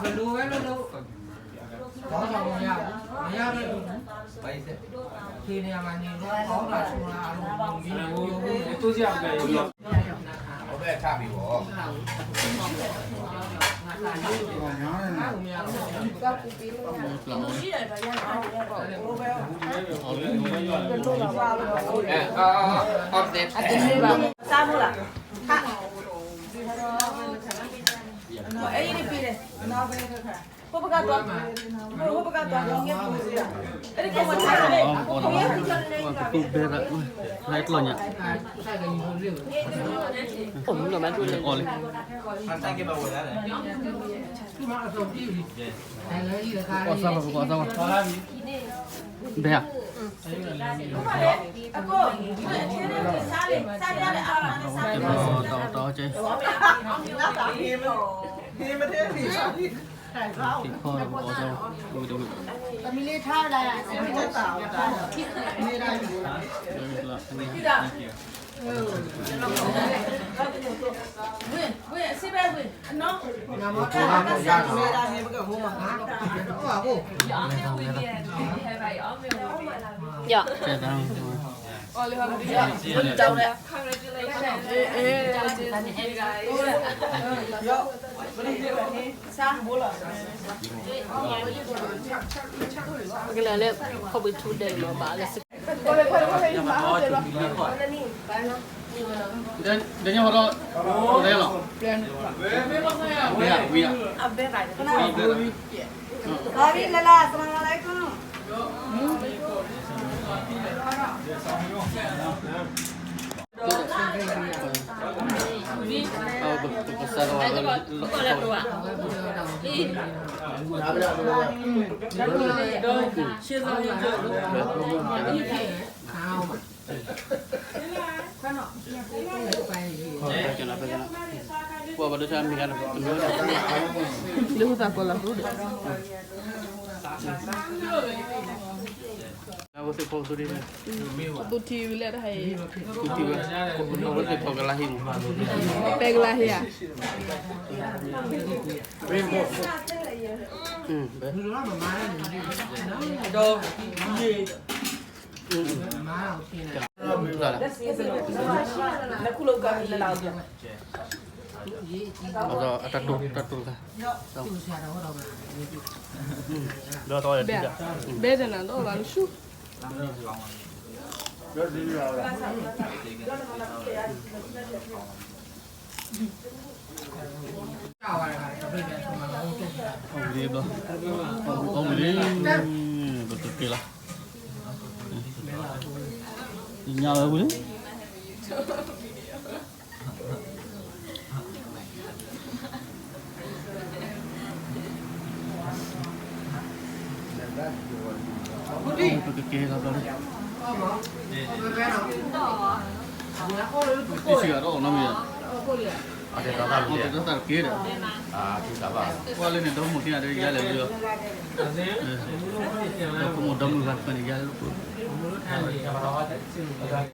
ဘယ်လိုပဲ ဘယ်လိုပဲ ခေါင်းဆောင်မရဘူး မရတဲ့လူ ခြေနေရာမှာနေလို့ ခေါင်းဆောင်ဆိုတာ အားလုံး ဘုံကြီး ဘုံကြီး အဘဲအထါမီၤဘီ စားမို့လား ခါ အဲ့ဒီပြီလေ ဟိုဘက်ကတော့ ဟိုဘက်ကတော့ ငယ်ပူစီရ အဲ့ဒီကမှထားတယ် ကတူးဘဲရ လိုက်လောညါ ผมหน่อไม้ทุเรียน အီၣ်လီၤ အီၣ်စၢ်ပါ ပကအီၣ်စၢ်ပါ ဘဲရ အကို တအီၣ်တအီၣ်ကဲ သံၣ်ဖီၣ်ဒီးပကအီၣ်စၢ် ဝံၤတဝံၤ သမီးလေးထားလိုက် သမီးလေးထားလိုက် မင်းသားယူလာ ဝင်ဝင်အစည်းပဲဝင်အနော် ယ ကဲတန်း ပကလဲၤလၢ ခီၣ်ပူၤထူဒဲးလီၤဘၣ်လၢ ဒညဟီဒီး လဲလီၤ ဝံၤ ဝံၤ အဘဲဘၣ် ဟီဒီး လၢလၢ အစလမ်အလၢကွမ် ပှၤဘၣ်ဒိဆါမ့ၢ်ဂၤန့ၣ် လၢဟူသးကီးလၢဟူဒီး ဝဲသ့ၣ်ဖီကသူဒ်န့ၣ် သူထံဝဲလဲၣ်တဟဲ သူထံဝဲ ဝဲသ့ၣ်ဖီကလါဟံၣ်မး ပဲကလါဟံၣ်ဧါ ဒီး အတၢ်တိၢ်တၢ်တိၢ်တခါ ဘဲတနၤဒီးဘၣ်လၢဆူ အီၣ်ဝံၤလံဘျီ အီၣ်ဝံၤလံ ပကက့ၤလီၤ ညါဝဲဝံၤလံ ပကက့ၤလီၤဘျီ တဆံဂၤဒီးနီတမံၤ အတဲတၢ်သၣ်တက့ၢ်ဒီး ကွၢ်လၢန့ၣ်ဒီမုၢ်က့ၤဒီးယါလဲၤလၢ ဒီးကမိၣ်ဒီမုၢ်ဂၤတဖၣ်န့ၣ်ယါလဲၤလၢပှၤ